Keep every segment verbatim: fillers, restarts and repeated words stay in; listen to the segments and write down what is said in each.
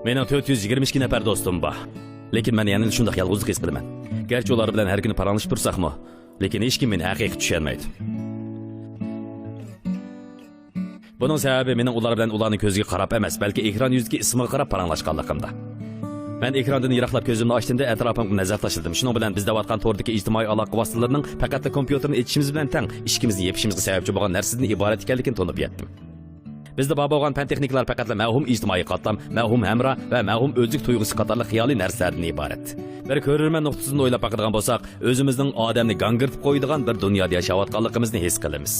مېنىڭ تۆت يۈز يىگىرمە ئىككى نەپەر دوستۇم بار. لېكىن مەن يەنىلا شۇنداق يالغۇزلۇق ھېس قىلىمەن. گەرچە ئۇلار بىلەن ھەر كۈنى پاراڭلىشىپ تۇرساقمۇ، لېكىن ھېچكىم مېنى ھەقىقىي چۈشەنمەيدۇ. بۇنىڭ سەۋەبى مېنىڭ ئۇلار بىلەن ئۇلارنىڭ كۆزىگە قاراپ ئەمەس، بەلكى ئېكران يۈزىدىكى ئىسىمغا قاراپ پاراڭلاشقانلىقىمدا. مەن ئېكراندىن يىراقلاپ كۆزۈمنى ئاچتىم-دە، ئەتراپىمغا نەزەر تاشلىدىم. شۇنىڭ بىلەن بىز دەۋاتقان توردىكى ئىجتىمائىي ئالاقە ۋاسىتىلىرىنىڭ پەقەتلا كومپيۇتېرنى ئېچىشىمىز بىلەن تەڭ ئىشىكىمىزنى يېپىشىمىزغا سەۋەبچى بولغان نەرسىدىن ئىبارەت ئىكەنلىكىنى تونۇپ يەتتىم. بىزدە بار بولغان پەن تېخنىكىلار پەقەتلا مەۋھۇم ئىجتىمائىي قاتلام، مەۋھۇم ھەمراھ ۋە مەۋھۇم ئۆزلۈك تۇيغۇسى قاتارلىق خىيالىي نەرسىلەردىن ئىبارەت. بىر كۆرۈرمەن نۇقتىسىدىن ئويلاپ باقىدىغان بولساق، ئۆزىمىزنىڭ ئادەمنى گاڭگىرىتىپ قويىدىغان بىر دۇنيادا ياشاۋاتقانلىقىمىزنى ھېس قىلىمىز.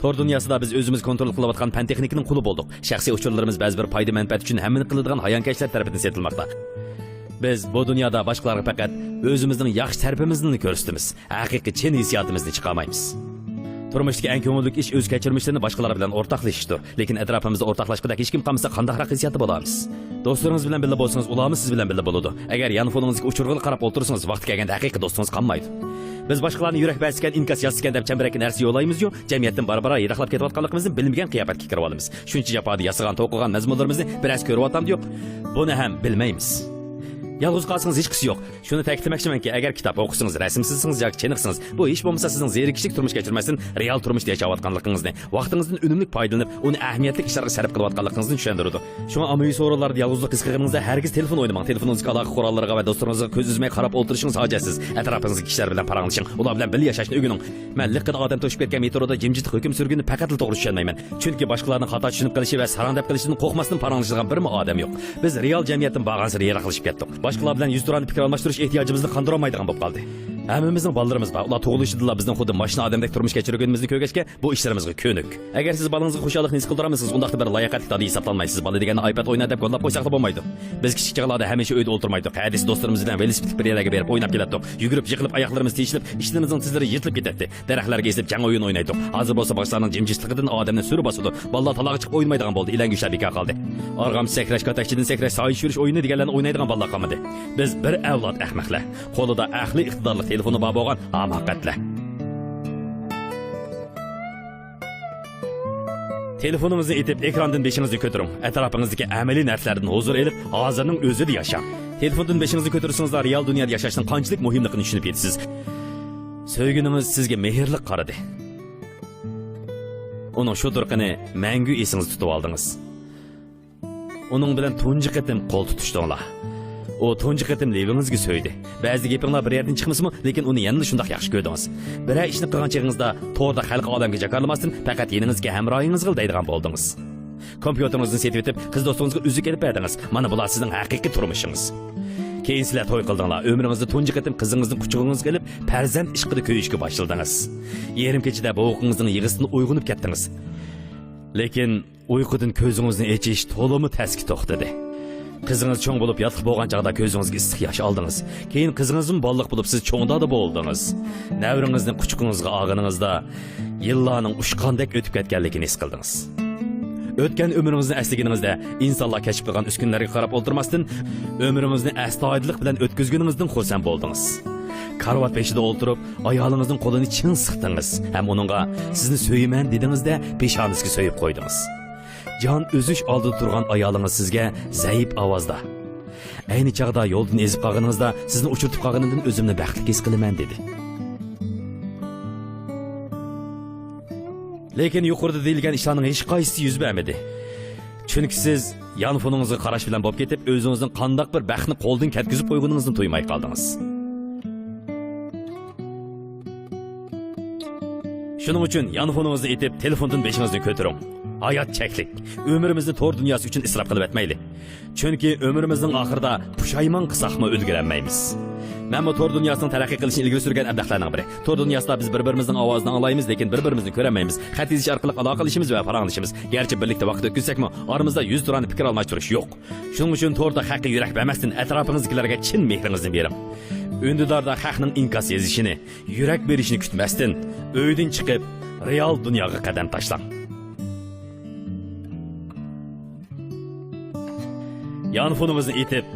تور دۇنياسىدا بىز ئۆزىمىز كونترول قىلىۋاتقان پەن تېخنىكىنىڭ قۇلى بولدۇق. شەخسىي ئۇچۇرلىرىمىز بەزى بىر پايدا-مەنپەئەت ئۈچۈن ھەممىنى قىلىدىغان ھايانكەشلەر تەرىپىدىن سېتىلماقتا. بىز بۇ دۇنيادا باشقىلارغا پەقەت ئۆزىمىزنىڭ ياخشى تەرىپىمىزنى كۆرسىتىمىز. ھەقىقىي چىن ھېسسىياتىمىزنى چىقارمايمىز. تۇرمۇشتىكى ئەڭ كۆڭۈللۈك ئىش ئۆز كەچۈرمىشلىرىنى باشقىلار بىلەن ئورتاقلىشىشتۇر. لېكىن ئەتراپىمىزدا ئورتاقلاشقۇدەك ھېچكىم قالمىسا، قانداقراق ھېسسىياتتا بولارمىز؟ دوستلىرىڭىز بىلەن بىللە بولسىڭىز، ئۇلارمۇ سىز بىلەن بىللە بولىدۇ. ئەگەر يانفونىڭىزدىكى ئۇچۇرغىلا قاراپ ئولتۇرسىڭىز، ۋاقتى كەلگەندە ھەقىقىي دوستىڭىز قالمايدۇ. بىز باشقىلارنى يۈرەك بەرسىكەن، ئىنكاس يازسىكەن دەپ چەمبىرەككە نەرسە يوللايمىزيۇ، جەمئىيەتتىن بارا-بارا يىراقلاپ كېتىۋاتقانلىقىمىزنى بىلمىگەن قىياپەتكە كىرىۋالىمىز. شۇنچە جاپادا ياسىغان، توقۇغان مەزمۇنلىرىمىزنى بىرەرسى كۆرۈۋاتامدۇ يوق؟ بۇنى ھەم بىلمەيمىز. يالغۇز قالسىڭىز ھېچقىسى يوق. شۇنى تەكىتلىمەكچىمەنكى، ئەگەر كىتاب ئوقۇسىڭىز، رەسىم سىزسىڭىز ياكى چېنىقسىڭىز، بۇ ھېچ بولمىسا سىزنىڭ زېرىكىشلىك تۇرمۇش كەچۈرمەستىن، رېئال تۇرمۇشتا ياشاۋاتقانلىقىڭىزنى، ۋاقتىڭىزدىن ئۈنۈملۈك پايدىلىنىپ، ئۇنى ئەھمىيەتلىك ئىشلارغا سەرپ قىلىۋاتقانلىقىڭىزنى چۈشەندۈرىدۇ. شۇڭا ئاممىۋى سورۇنلاردا يالغۇزلۇق ھېس قىلغىنىڭىزدا ھەرگىز تېلېفون ئوينىماڭ. تېلېفونىڭىزدىكى ئالاقە قوراللىرىغا ۋە دوستلىرىڭىزغا كۆز ئۈزمەي قاراپ ئولتۇرۇشىڭىز ھاجەتسىز. ئەتراپىڭىزدىكى كىشىلەر بىلەن پاراڭلىشىڭ، ئۇلار بىلەن بىللە ياشاشنى ئۆگىنىڭ. مەن لىققىدە ئادەم توشۇپ كەتكەن مېترودا جىمجىتلىق ھۆكۈم سۈرگىنىنى پەقەتلا توغرا چۈشەنمەيمەن. چۈنكى باشقىلارنىڭ خاتا چۈشىنىپ قېلىشى ۋە ساراڭ دەپ قېلىشىدىن قورقماستىن پاراڭلىشىدىغان بىرمۇ ئادەم يوق. بىز رېئال جەمئىيەتتىن بارغانسېرى يىراقلىشىپ كەتتۇق. باشقىلار بىلەن يۈزتۇرانە پىكىر ئالماشتۇرۇش ئېھتىياجىمىزنى قاندۇرالمايدىغان بولۇپ قالدى. ھەممىمىزنىڭ بالىلىرىمىز بار. ئۇلار تۇغۇلۇشىدىلا بىزنىڭ خۇددى ماشىنا ئادەمدەك تۇرمۇش كەچۈرگىنىمىزنى كۆرگەچكە، بۇ ئىشلىرىمىزغا كۆنۈك. ئەگەر سىز بالىڭىزغا خۇشاللىقنى ھېس قىلدۇرالمىسىڭىز، ئۇنداقتا بىر لاياقەتلىك دادا ھېسابلانمايسىز. بالا دېگەننى ئايپاد ئوينا دەپ گوللاپ قويساقلا بولمايدۇ. بىز كىچىك چاغلاردا ھەمىشە ئۆيدە ئولتۇرمايتتۇق. ھەدىسى دوستلىرىمىز بىلەن ۋېلىسىپىتلىك بىر يەرلەرگە بېرىپ ئويناپ كېلەتتۇق. يۈگۈرۈپ يىقىلىپ ئاياقلىرىمىز تېشىلىپ، ئىشلىرىمىزنىڭ تىزلىرى يىرتىلىپ كېتەتتى. دەرەخلەرگە ئېسىلىپ جەڭ ئويۇنى ئوينايتتۇق. ھازىر بولسا باشلارنىڭ جىمجىتلىقىدىن ئادەمنى سۈرە باسىدۇ. بالىلار تالاغا چىقىپ ئوينىمايدىغان بولدى. ئېلەڭگۈچلەر بىكار قالدى. ئارغامچا سەكرەش، كاتەكچىدىن سەكرەش، سايە چۈشۈرۈش ئويۇنى دېگەنلەرنى ئوينايدىغان بالىلار قالمىدى. بىز بىر ئەۋلاد ئەخمەقلەر. قولىدا ئەقلىي ئىقتىدارلىق تېلېفونى بار بولغان ھاماقەتلەر. تېلېفونىڭىزنى ئېتىپ، ئېكراندىن بېشىڭىزنى كۆتۈرۈڭ. ئەتراپىڭىزدىكى ئەمەلىي نەرسىلەردىن ھۇزۇر ئېلىپ، ھازىرنىڭ ئۆزىدە ياشاڭ. تېلېفوندىن بېشىڭىزنى كۆتۈرسىڭىزلا، رېئال دۇنيادا ياشاشنىڭ قانچىلىك مۇھىملىقىنى چۈشىنىپ يېتىسىز. سۆيگىنىڭىز سىزگە مېھىرلىك قارىدى. ئۇنىڭ شۇ تۇرقىنى مەڭگۈ ئېسىڭىزدە تۇتۇۋالدىڭىز. ئۇنىڭ بىلەن تۇنجى قېتىم قول تۇتۇشتۇڭلار. ئۇ تۇنجى قېتىم لېۋىڭىزگە سۆيدى. بەزىدە گېپىڭلار بىر يەردىن چىقمىسىمۇ، لېكىن ئۇنى يەنىلا شۇنداق ياخشى كۆردىڭىز. بىرەر ئىشنى قىلغان چېغىڭىزدا توردا خەلقى ئالەمگە جاكارلىماستىن، پەقەت يېنىڭىزدىكى ھەمراھىڭىزغىلا دەيدىغان بولدىڭىز. كومپيۇتېرىڭىزنى سېتىۋېتىپ، قىز دوستىڭىزغا ئۈزۈك ئېلىپ بەردىڭىز. مانا بۇلار سىزنىڭ ھەقىقىي تۇرمۇشىڭىز. كېيىن سىلەر توي قىلدىڭلار. ئۆمرىڭىزدە تۇنجى قېتىم قىزىڭىزنى قۇچىقىڭىزغا ئېلىپ، پەرزەنت ئىشقىدا كۆيۈشكە باشلىدىڭىز. يېرىم كېچىدە بوۋىقىڭىزنىڭ يىغىسىدىن ئويغىنىپ كەتتىڭىز. لېكىن ئۇيقۇدىن كۆزىڭىزنى ئېچىش تولىمۇ تەسكە توختىدى. قىزىڭىز چوڭ بولۇپ ياتلىق بولغان چاغدا كۆزىڭىزگە ئىسسىق ياش ئالدىڭىز. كېيىن قىزىڭىزمۇ بالىلىق بولۇپ سىز چوڭ دادا بولدىڭىز. نەۋرىڭىزنى قۇچىقىڭىزغا ئالغىنىڭىزدا يىللارنىڭ ئۇچقاندەك ئۆتۈپ كەتكەنلىكىنى ھېس قىلدىڭىز. ئۆتكەن ئۆمرىڭىزنى ئەسلىگىنىڭىزدە ئىنسانلار كەشىپ قىلغان ئۈسكۈنىلەرگە قاراپ ئولتۇرماستىن، ئۆمرىڭىزنى ئەستايىدىللىق بىلەن ئۆتكۈزگىنىڭىزدىن خۇرسەن بولدىڭىز. كارىۋات بېشىدا ئولتۇرۇپ، ئايالىڭىزنىڭ قولىنى چىڭ سىقتىڭىز ھەم ئۇنىڭغا «سىزنى سۆيىمەن» دېدىڭىزدە، پېشانىسىگە سۆيۈپ قويدىڭىز. جان ئۈزۈش ئالدىدا تۇرغان ئايالىڭىز سىزگە زەئىپ ئاۋازدا، «ئەينى چاغدا يولدىن ئېزىپ قالغىنىڭىزدا سىزنى ئۇچرىتىپ قالغىنىمدىن ئۆزۈمنى بەختلىك ھېس قىلىمەن» دېدى. لېكىن يۇقىرىدا دېيىلگەن ئىشلارنىڭ ھېچقايسىسى يۈز بەرمىدى. چۈنكى سىز يانفونىڭىزغا قاراش بىلەن بولۇپ كېتىپ، ئۆزىڭىزنىڭ قانداق بىر بەختنى قولدىن كەتكۈزۈپ قويغىنىڭىزنى تۇيماي قالدىڭىز. شۇنىڭ ئۈچۈن يانفونىڭىزنى ئېتىپ، تېلېفوندىن بېشىڭىزنى كۆتۈرۈڭ. ھايات چەكلىك. ئۆمرىمىزنى تور دۇنياسى ئۈچۈن ئىسراپ قىلىۋەتمەيلى. چۈنكى ئۆمرىمىزنىڭ ئاخىرىدا پۇشايمان قىلساقمۇ ئۈلگۈرەلمەيمىز. مەنمۇ تور دۇنياسىنىڭ تەرەققىي قىلىشىنى ئىلگىرى سۈرگەن ئەبلەخلەرنىڭ بىرى. تور دۇنياسىدا بىز بىر-بىرىمىزنىڭ ئاۋازىنى ئاڭلايمىز، لېكىن بىر-بىرىمىزنى كۆرەلمەيمىز. خەت يېزىش ئارقىلىق ئالاقىلىشىمىز ۋە پاراڭلىشىمىز. گەرچە بىرلىكتە ۋاقىت ئۆتكۈزسەكمۇ، ئارىمىزدا يۈزتۇرانە پىكىر ئالماشتۇرۇش يوق. شۇنىڭ ئۈچۈن توردا خەققە يۈرەك بەرمەستىن، ئەتراپىڭىزدىكىلەرگە چىن مېھرىڭىزنى بېرىڭ. ئۈندىداردا خەقنىڭ ئىنكاس يېزىشىنى، يۈرەك بېرىشىنى كۈتمەستىن، ئۆيدىن چىقىپ، رېئال دۇنياغا قەدەم تاشلاڭ. يانفونىڭىزنى ئېتىپ،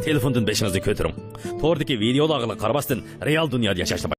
تېلېفوندىن بېشىڭىزنى كۆتۈرۈڭ. توردىكى ۋىدېئولارغا قارىماستىن، رېئال دۇنيادا ياشاشنى